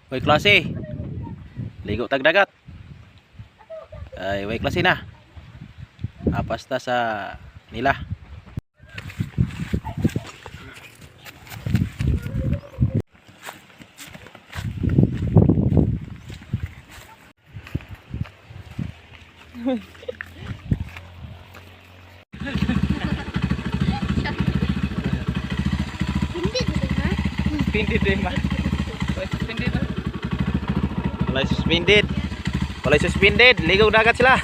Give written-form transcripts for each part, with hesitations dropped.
Way klase. Ligo tag dagat. Ay, way klase na. Apas ta sa nila. Hindi dito ha? Pindit eh ma. Pindit na. Walay suspended. Walay suspended. Ligo dagat sila.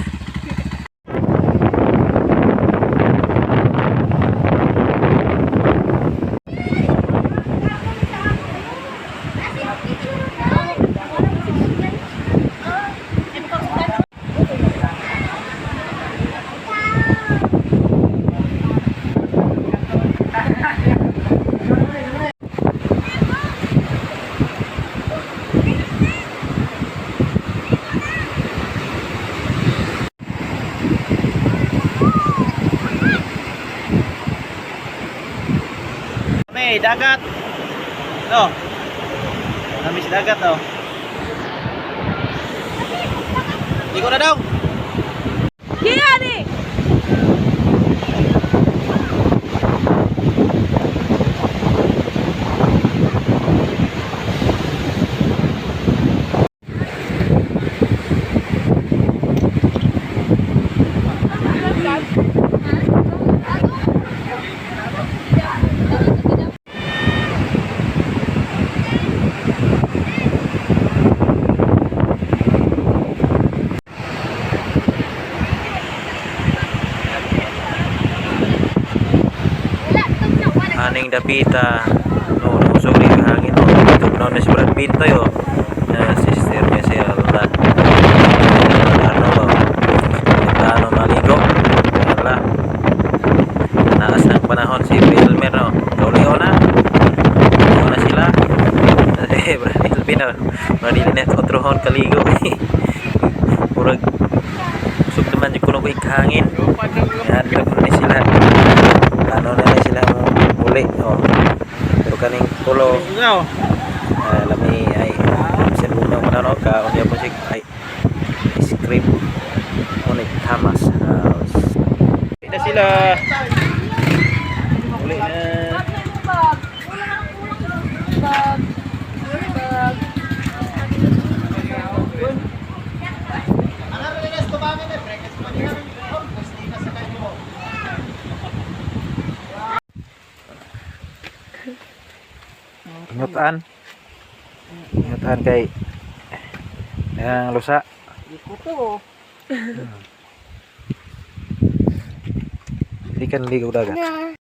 May dagat. No. Nami si dagat oh. Ligo na daw. Hiya ni! Wala, tugnaw, wala. Aning dapita. No, nausog ni hangin no. Tugnaw na si Brad Pintoy oh. Na sister niya si Alda. Ano ba? Plano maligo. Wala. Naas ng panahon si Elmer no. Kauliho na. Kauliho na sila. Eh, Brad Elvin no. Brad Elvin na otrohon kaligo. Murag usog naman yung kuno ko hangin. Yan, ni sila. Plano na na sila muli. Oh. Pero kaning tulo, lami ay bisan una ko na no ka unya po si ay ice cream ngunit Thomas House. Uli na sila. Uli na. Bag na imong bag. Wala na akong kulang bag. Bag. Ingutan. Ingutan kay ang lusa. Ikuto. Hindi ka naligaw dagat. Na.